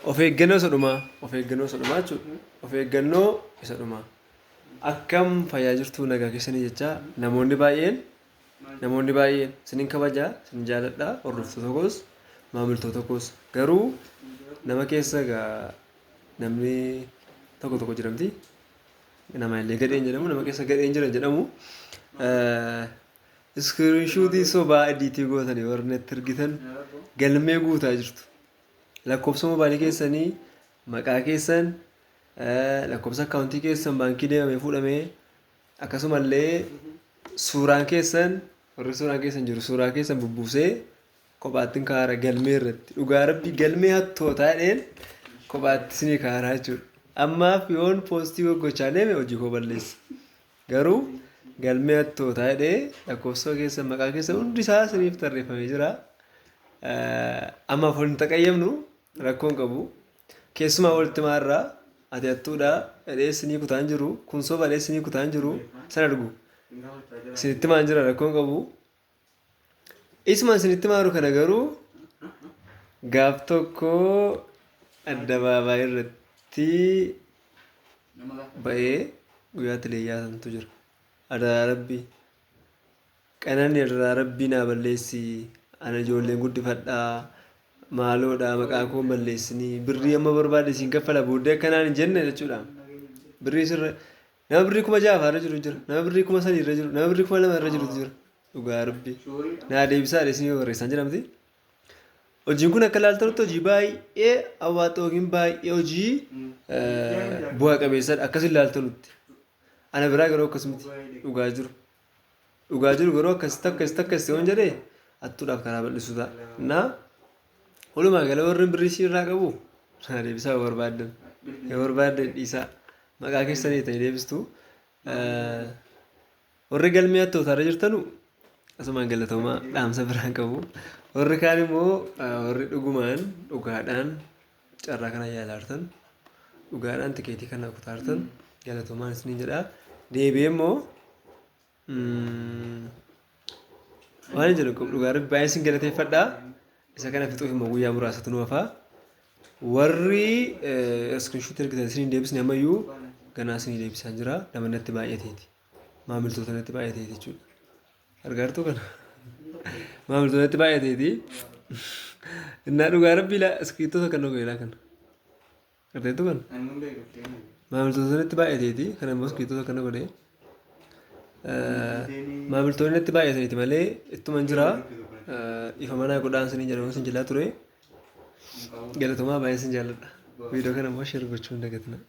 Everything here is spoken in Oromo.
Of eeggannoo isa dhumaa, of eeggannoo isa dhumaa jechuudha. Of eeggannoo isa dhumaa. Akkam fayyaa jirtuu nagaa keessanii jechaa namoonni baay'een namoonni baay'een isinin kabajaa isin jaaladha hordoftoota koos maamiltoota koos garuu nama keessa egaa namni tokko tokko jiramti nama illee gadheen jedhamu nama keessa gadheen jiran jedhamu iskiriinshuutii sobaa ediitii gootanii warri natti ergitan galmee guutaa jirtu. Lakkoofsa moobaayilii keessanii, maqaa keessan, lakkoofsa akkaawuntii keessan baankii deemamee fuudhamee akkasumallee suuraan keessan warri suuraan keessan jiru suuraa keessan bubbuusee kophaatti kaara galmee irratti dhugaa rabbii galmee hattootaa jedheen kophaatti isinii kaaraa jechuudha. Ammaaf yoon poostii goggochaa deeme hojii koo balleessa. Garuu galmee hattootaa jedhee lakkoofsa keessan maqaa keessan hundi isaa isiniif tarreeffamee jira. Ammaaf wal hin taqayyamnu rakkoo hin qabu. Keessumaa walitti maarraa ati hattuudha jedhee isinii kutaan jiru kun soba jedhee isinii kutaan jiru san argu. Isinitti maan jira rakkoo hin qabu. Isuma isinitti maaru kana garuu gaaf tokko addabaabaayii irratti ba'ee guyyaatti leeyyaa santu jira. Adaraa rabbii. Qanani adaraa rabbii naa balleessi. Ana ijoolleen guddifadhaa. Maaloodha maqaa koo hin balleessinii. Birrii amma barbaade siin kaffala booddee akkanaan hin jenne jechuudha. Birrii sirra nama birrii 6000 irra jiru jira. Nama birrii 3000 irra jiru. Nama birrii 2000 irra jirutu jira. Dhugaa rabbii. Naa deebisaa isinii barreessaan jedhamti. Hojiin kun akka ilaaltanutti hojii baay'ee hawwataa yookiin baay'ee hojii bu'a qabeessadha. Akkas ilaaltanutti. Ana biraa garuu akkas miti. Dhugaa jiru. Dhugaa jiru garuu akkasitti akkasitti akkasitti yoon jedhee hattuudhaaf karaa bal'isu ta'a. Naa walumaa gala warri birrii isii irraa qabu naa deebisaa yoo barbaaddan. Yoo barbaaddan dhiisaa. Maqaa keessanii ta'e deebistu. Warri galmee hattootaarra jirtanu asumaan galatoomaa dhaamsa biraan qabu. Warri kaan immoo warri dhugumaan dhugaadhaan carraa kana yaalaartan dhugaadhaan tikeetii kana kutaartan galatoomaan isiniin jedha. Deebi'ee immoo waan hin jedhu qabu dhugaa rabbi baay'ee isin galateeffadha. Isa kana fixuuf immoo guyyaa muraasatu nu hafa. Warri iskiriinshuutii ergitan isiniin deebisne ammayyuu ganaa isinii deebisaan jira. Nama natti baay'ateeti. Maamiltoota natti baay'ateeti jechuudha. Argaartuu kana? Maamiltoota natti baay'ateeti. Innaa dhugaa rabbii laa iskiriiptoota kan dhugaa ilaa kana. Arteetu kana? Maamiltoota natti baay'ateeti. Kana immoo iskiriiptoota kana godhee. Maamiltoonni natti baay'ataniiti malee ittuman jira. Ifa manaa godhaan isinii jedhamu isin jalaa ture. Galatoomaa baay'ee isin jaalladha. Viidiyoo kana immoo sheer gochuu hin dagatinaa.